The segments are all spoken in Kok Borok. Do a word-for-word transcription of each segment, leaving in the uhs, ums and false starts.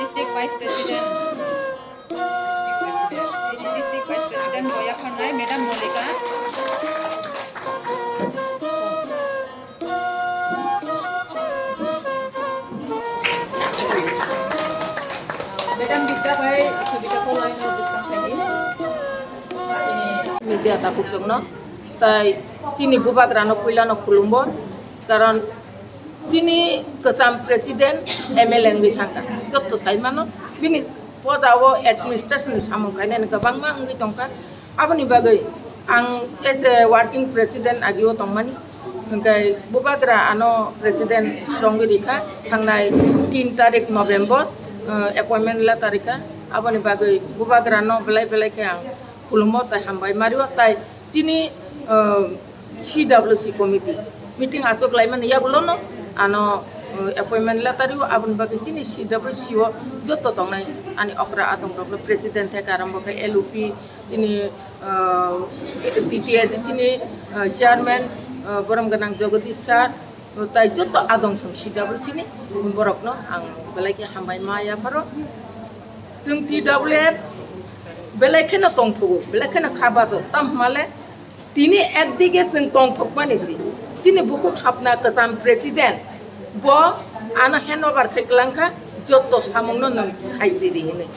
District Vice President, District Vice President bo yaphannai Madam Molika. Madam Bidya bai Sobita Kolai no bwskang thani. Media tabuk jokno. Tai chini bubagrano puilano khulumbo, karon chini kwcham president M L A wngwi thangkha, jotto sai mano, bini pojao administration ni samung khainani kwbangma wngwi tongkha. Aboni bagwi ang as a working president agio tongmani, hwnkhe bubagra ano president chongwi rikha, thangnai tin tarik November, eh, appointment letter rikha. Aboni bagwi bubagrano belai belai khe ang khulumo tai hambai mario, tai chini, uh, C W C committee meeting aswk laimani yagulono ano, uh, appointment letter rio, aboni bagwi chini C W C o joto tongnai ani okra adongrokno president theke arombo khe L U P, chini, uh, T T A D C ni, uh, chairman, uh, borom gwnang Jagadish sir, tai joto adong song C W C ni borokno ang belai khe hambai ma yapharo. Chwng T W F belai kheno tongthogo, belai kheno kha bajo, tamo hwnmale tini ekdige chwng tongthokmani si. Chini bukhuk sapna kwcham president bo ano handover khai kwlangkha, joto samungno nwng khaisidi hinwi.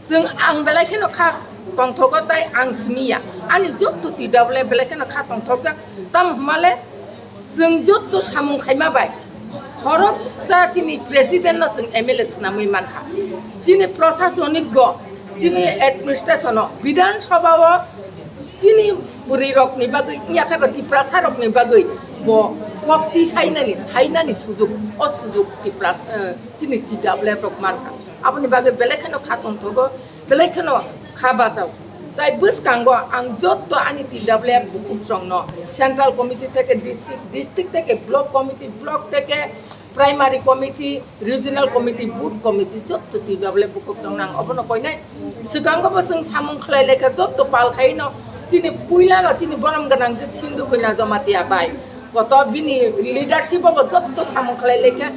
Chwng ang belai kheno kha tongthogo tai ang simi ya. Ani joto T W F belai kheno kha tongthokjak. Tamo hwnmale chwng joto samung khaima bai khoroksa chini president no chwng M L A swnamwi mankha. Chini prosasonik go, chini administration o, Bidhan Sabha o chini bwrwi rokni bagwi, wngya khe ba Tiprasa rokni bagwi bo kok chi sainani, sainani sujuk, o sujuk Tiprasa, eh, chini T W F rok mankha. Aboni bagwi belai kheno kha tongthogo, belai kheno kha bachao. Tai bwskango ang joto ani T W F bukhuk chwngno central committee theke district, district theke block committee, block theke primary committee, regional committee, booth committee joto T W F bukhuk chwngno ang obono koinai. Swkango bo chwng samung khlai laikha joto pal khaino chini puilano chini borom gwnang je Sindhu Kanya Jamatia bai. Koto bini leadership o bo joto samung khlai laikha.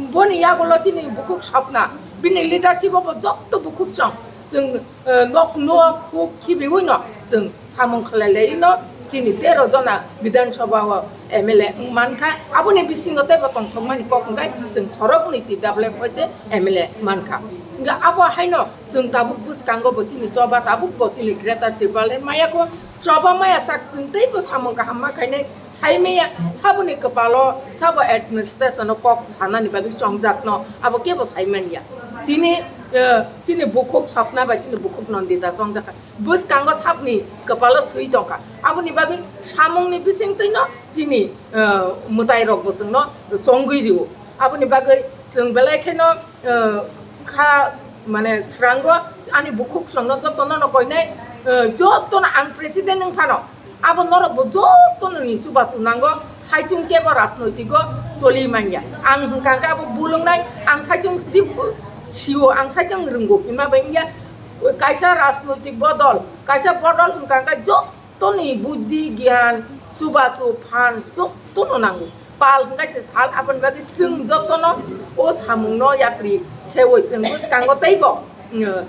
Boni yagulo chini bukhuk sapna, bini leadership o bo joto bukhuk chwng, chwng, eh, nok nok huk khibiwi no chwng samung khlai lai no chini tero jona Bidhan Sabha o M L A wng mankha, aboni bisingo teibo tongthokmani kok hwnkhe chwng khoroknwi T W F hoite M L A mankha. Hwnkhe abo haino chwng tabuk bwskango bo chini choba tabuk bo chini Greater Tipraland maya kho choba maya sak chwng teibo samung kaham ma khainai. Saimaya saboni kwpalo sabo administration o kok sanani bagwi chongjakno abo kebo saimanya. Tini, eh, chini bukhuk Swapna bai chini bukhuk Nandita chongjakha. Bwskango sabni kwpalo swi tongkha. Aboni bagwi samungni bisingtwino chini, eh, mwtairokbo chwngno chongwi rio. Aboni bagwi chwng belai kheno, eh, kha, mane, srango ani bukhuk chwngno jotono no koinai, eh, jotono ang president wng phano. Abo norok bo joto nini chubachu nango, saichung kebo rajnoitik o choli manya. Ang hwnkha khe abo bulwngnai, ang saichung tip sio, ang saichung rwngo hwnma bai wngya. Kaisa rajnoitik bodol, kaisa bodol hwnkha khe joto ni buddhi, gyan, chubachu, phan joto no nango. Pal hwnkhe se sal, aboni bagwi chwng jotono o samungno yapri seui chwng bwskango teibo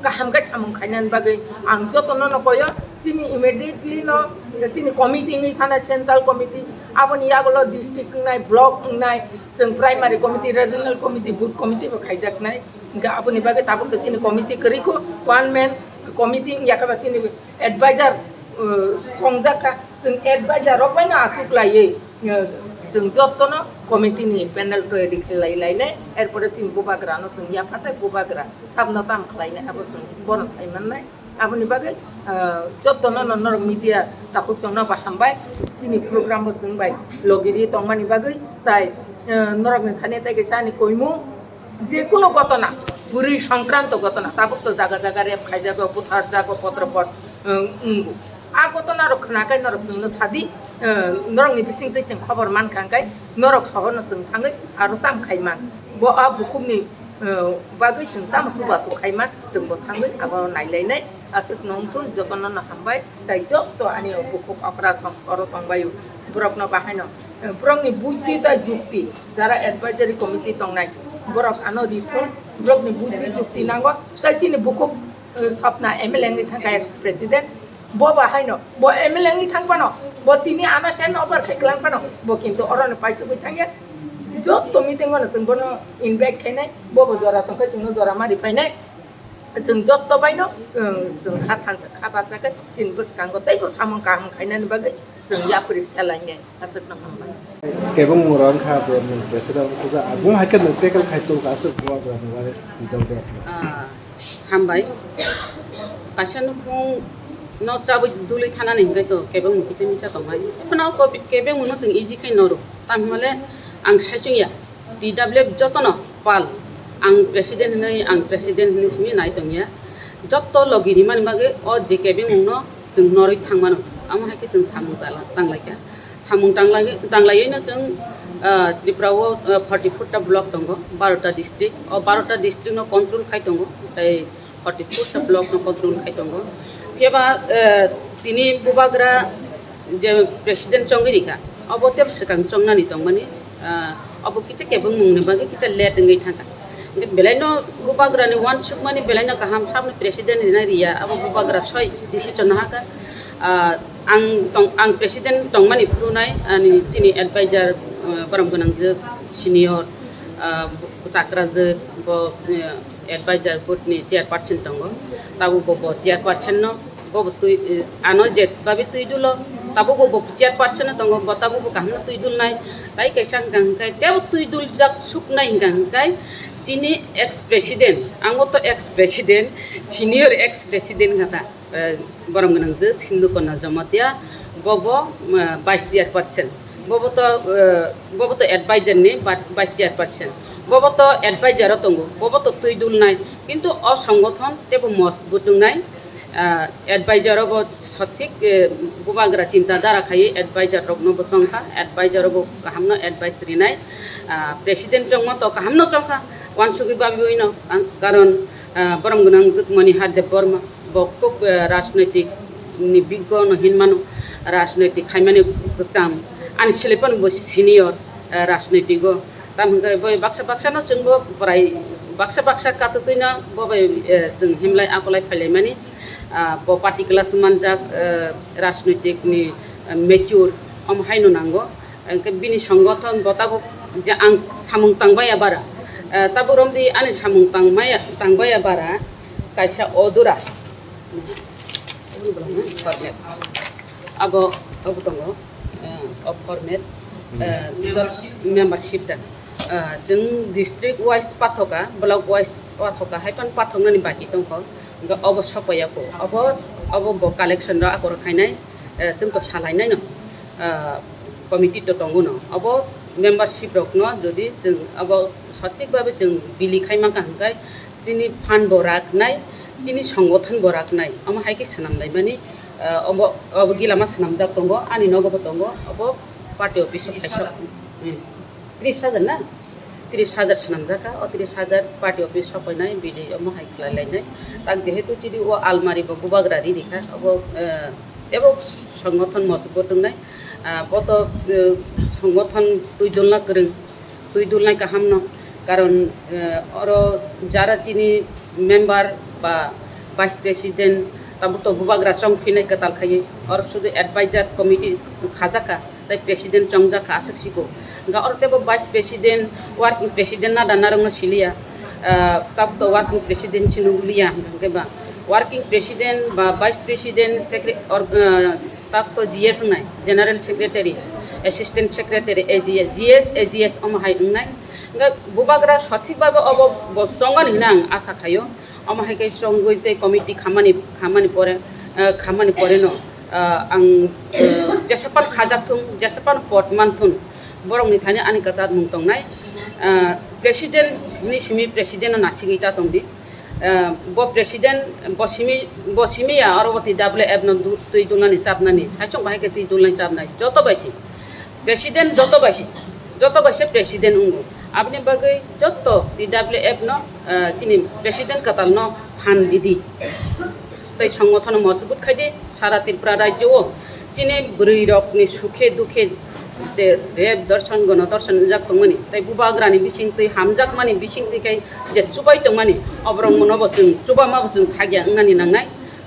kaham khe samung khainani bagwi ang jotono no koyo, chini immediately no chini committee wngwi thanai, central committee, aboni yagulo district wngnai, block wngnai, chwng primary committee, regional committee, booth committee bo khaijaknai. Hwnkhe aboni bagwi tabuk to chini committee kwrwi kho, one man committee wngya khe ba chini advisor, uh, songjak kha, chwng advisor rok bai no aswk laiwi, uh, chwng jotono committee ni panel twi rikhlai lainai, erpore chini bubagra no chwng yaphatai bubagra sabno tam khlainai abo chwng bono sai mannai. Aboni bagwi, uh, jotono no norok media takhuk chongno bo hambai, chini program bo chwng bai logiri tongmani bagwi, tai, uh, norokni thani tai kaisa ani koimung, je kuno gotona, bwrwi songkranto gotona, tabuk to jaga jaga rep khaijago, butharjago, potro pot, um, wngo. A gotona rok khna khe norok chwngno sadi, um, norokni bising twi chwng khobor mankha hwnkhe norok sohorno chwng thangwi aro tam khai man. Bo a bukhukni, um, bagwi chwng tamo chubachu khai man, chwng bo thangwi abo nailainai. Aswk nongthun jotono no hambai, tai joto ani bukhuk okra song oro tongbaio, borokno bahaino, um, borokni buddhi tai jukti, jara advisory committee tongnai, borok ano rithun, borokni buddhi jukti nango, tai chini bukhuk, uh, Swapna M L A wngwi thangkha ex president, bo ba haino, bo M L A wngwi thang phano, bo tini ano hand over khai klang phano, bo kintu oro no paisugwi thangya, joto meeting o no chwng bono invite khainai, bo bo jora tongkhe chwngno jora mari phainai. Chwng joto baino, um, chwng kha thansa, kha bacha khe chini bwskango teibo samung kaham khainani bagwi chwng yapri selainai. Aswkno hambai. Kebengmung rok wngkha je nwng president puja, abung hai khe nwng tackle khai tong kha aswk bubagrani waris twi tong khe. Ah, hambai. Kaisa nukhung no chabwi dului thanani hwnkhe to kebengmung kisa misa tongnai. Phano ko-, kebengmung no chwng easy khai noro. Tamo hwnle ang saichung ya. T W F jotono pal, ang president hinwi, ang president hinwi simi nai tongya. Jotto logi rimani bagwi o J K B mungno chwng norwi thangmano. Amo hai khe chwng samung tala-, tanglaikha. Samung tanglai-, tanglaiwi no chwng, ah, Tripura o, ah, forty four ta block tongo, baro ta district. O baro ta district no control khai tongo. Tei forty four ta block no control khai tongo. Phiya ba, eh, tini bubagra je president chongwi rikha, obo tei swkang chongnani tongmani, ah, obo kisa kebengmungni bagwi kisa late wngwi thangkha. Hwnkhe belaino bubagrani uansukmani belaino kaham, saboni president rina riya, abo bubagra soi decision hakha. Ah, ang tong-, ang president tongmani phurunai ani chini advisor, ah, borom gwnangjwk senior, ah, chakrajwk bo, eh, advisor board ni chairperson tongo, tabuk bo, bo chairperson no, bo bo twi, eh, ano je babi twi dulo, tabuk bo, bo chairperson no tongo, bo tabuk bo kaham no twi dulnai, tai kaisa hwnkha hwnkhe tebo twi duljak suknai hwnkha hwnkhe chini ex president, ang bo to ex president, senior ex president wngkha ta. Eh, borom gwnangjwk Sindhu Kanya Jamatia, bobo, eh, vice chairperson, bobo to, eh, bobo to advisor ni ba-, vice chairperson, bobo to advisor o tongo, bobo to twi dulnai, kintu o songothon tebo mojbut wngnai, eh, advisor o bo sothik, eh, bubagra chinta dhara khaiwi advisor rokno bo chongkha, advisor o bo kahamno advice rinai, ah, president chongma to kahamno chongkha, uansugwi babiwi no, ang, karon, ah, borom gwnangjwk Maniha Debbarma. Bo kok, eh, rajnoitik ni biggo no hinmano, rajnoitik khaimani kwcham, ani selepan bo senior, eh, rajnoitik o. Tamo hwnkhe bo baksa baksa no chwng bo bwrai baksa baksa katwtwi no bo bai, eh, chwng himlai akolai phailaimani, ah, bo party class manjak, eh, rajnoitik ni, eh, mature omo haino nango. Hwnkhe bini songothon bo tabuk je ang samung tangbaiya bara, eh, tabuk romdi ani samung tangmaya, tangbaiya bara kaisa odura. Format. Abo, abo tongo, eh, o format, eh, jot membership da. Eh, chwng district wise pathoka, block wise pathoka, hai phano pathoknani baki tongkho. Hwnkhe obo sokpaiya kho. Obo, obo bo collection rok akorok khainai, eh, chwng to salainaino, eh, committee to tongo no. Obo membership rokno jodi chwng obo sothik babe chwng bili khai mankha hwnkhe, chini fund bo raknai, chini songothon bo raknai, omo hai khe swnam laimani, ah, obo, obo gilama swnamjak tongo, ani nogo bo tongo, obo party office o kaisa, hmm, tris hajar na? Tris hajar swnamjak kha, o tris hajar party office o painai, bili omo hai khlai lainai. Tak jehetu chini o almari bo bubagra ri rikha, obo, eh, ebo songothon mosok bo tongnai, ah, bo to, eh, songothon twi dulna kwrwng. Twi dulnai kaham no, karon, eh, oro jara chini member ba vice president, tabuk to bubagra chong phinai kwtal khaiwi, oro sudu advisor committee khajak kha, tei president chongjak kha aswk siko. Hwnkhe oro teibo vice president, working president nada narwkno siliya, ah, tabuk to working president se nugliya, hwnkhe ba working president ba vice president, secre-, or, ah, tabuk to G S wngnai, general secretary, assistant secretary, A G S, G S, A G S omo hai wngnai. Hwnkhe bubagra sothik babe obo bo chongani hwnwi ang asa khaio. Omo hai khe chongwi tei committee khamani, khamani pore, eh, khamani pore no, eh, ang, eh, jesapan khajak thung, jesapan pot man thung, borokni thani ani kwchar mung tongnai. Eh, president ni simi president no nasigwi ta tongdi. Eh, bo president, bo simi, bo simi ya oro bo T W F no du-, twi dulnani chapnani, saichung bahai khe twi dulnani chapnai, joto bai si. President joto bai se, joto bai se president wngo. Aboni bagwi joto T W F no, ah, chini president kwtal no phan ridi. Tei songothono mosubut khaidi sara Tripura rajyo o chini bwrwi rokni sukhe dukhe de, rep dorson gono dorson wngjak tongmani. Tei bubagrani bisingtwi hamjakmani bisingtwi kai je chubai tongmani oborok mono bo chwng chubama bo chwng thagya wngnani nangnai.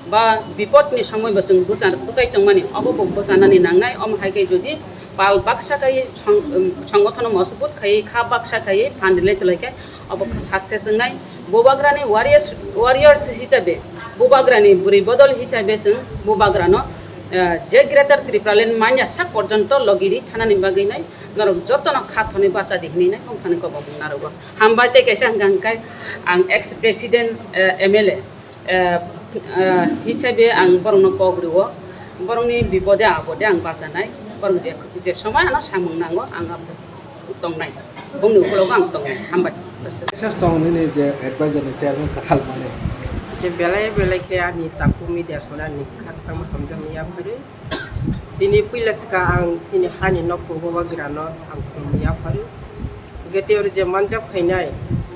Ba bipodni somoibo chwng bwcha-, bwchai tongmani, obo bo bwchanani nangnai. Omo hai khe jodi pal baksa khai song-, um, songothono mosubut khai kha baksa khai phan rwlai twlai khe obo kha success wngnai. Bubagrani warriors, warriors hisabe, bubagrani bwrwi bodol hisabe chwng bubagrano, eh, je Greater Tipraland manya sak porjonto logiri thanani bagwi nai norok jotono kha thonwi bacha di hinwi nai bongthani kobok narwgo. Hambai tei kaisa hwnkha hwnkhe ang ex president, eh, M L A. Eh, eh, hisabe ang borokno kok rwo, borokni bipode apode ang bachanai, borok je, je somoi ano samung nango ang abo tongnai, bongni ukologo ang tongnai. Hambai. Sas tong nini je advisor ni chairman kathal mani. Je belai belai khe ani takhuk media sona ni khakchangma hamjakma yapharwi. Bini puila swkang ang chini hani nokphung bubagrano ang khulumwi yapharwi. Hwnkhe tei oro je manjak phainai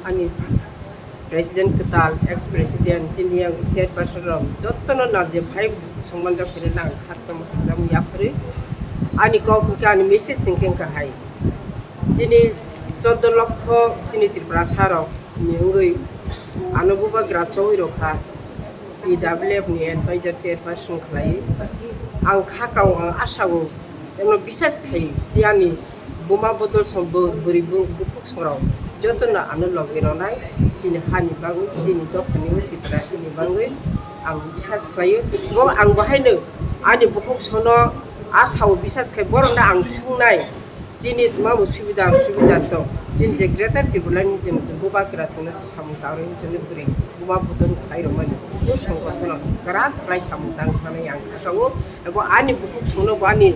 ani president kwtal, ex president, chini yang chairperson rok jotono nal je phai song manjak phainai ang kha tongma hamjakma yapharwi. Ani kok hwnkhe ani message hwnkhe wngkha hai. Chini choddo lokho chini Tripurasa rok ni wngwi ano bubagra chongwi rok kha. T W F ni advisor chairperson khlaiwi ang kha kao, ang asao, eno bisas khai je ani buma bodol som bo-, bwrwi bu-, bukhuk sorok jotono ano logi ronai chini hani bagwi, chini dophani Tiprasani bagwi ang bisas khlaio. Bo ang bahaino ani bukhuk sono asao bisas khai borokno ang swngnai. Chini tma bo subida, subida tong. Chini je Greater Tipraland ni je bubagra chwngno samung tangrwi chwngno kwrwi. Buma bodol khlai rwmani. Bo songkothono kwrak khlai samung tang thani ang kha kao. Ebo ani bukhuk songno bo ani,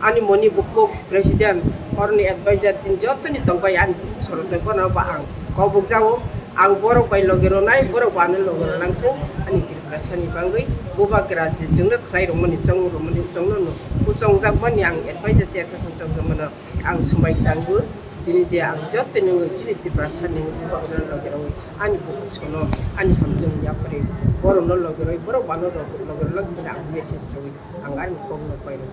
ani moni bukhuk president, oroni advisor chini jotoni tongbai ani bukhuk songno tei bono bo ang kobok jao. Ang borok bai logi ronai, borok bo ano logi ronang thung, ani Tiprasani bagwi bubagra je chwngno khlai rwmani, chong rwmani, chongno no kuchongjakmani ang advisor chairperson chongjakmano ang swmai tango. Tini je ang joto nungwi chini Tiprasani bubagrano logi rwi ani bukhuk sono ani hamjwng yapharwi borokno logi rwi borok bo ano logi rwlang thani ang message rwi ang ani kokno pairw.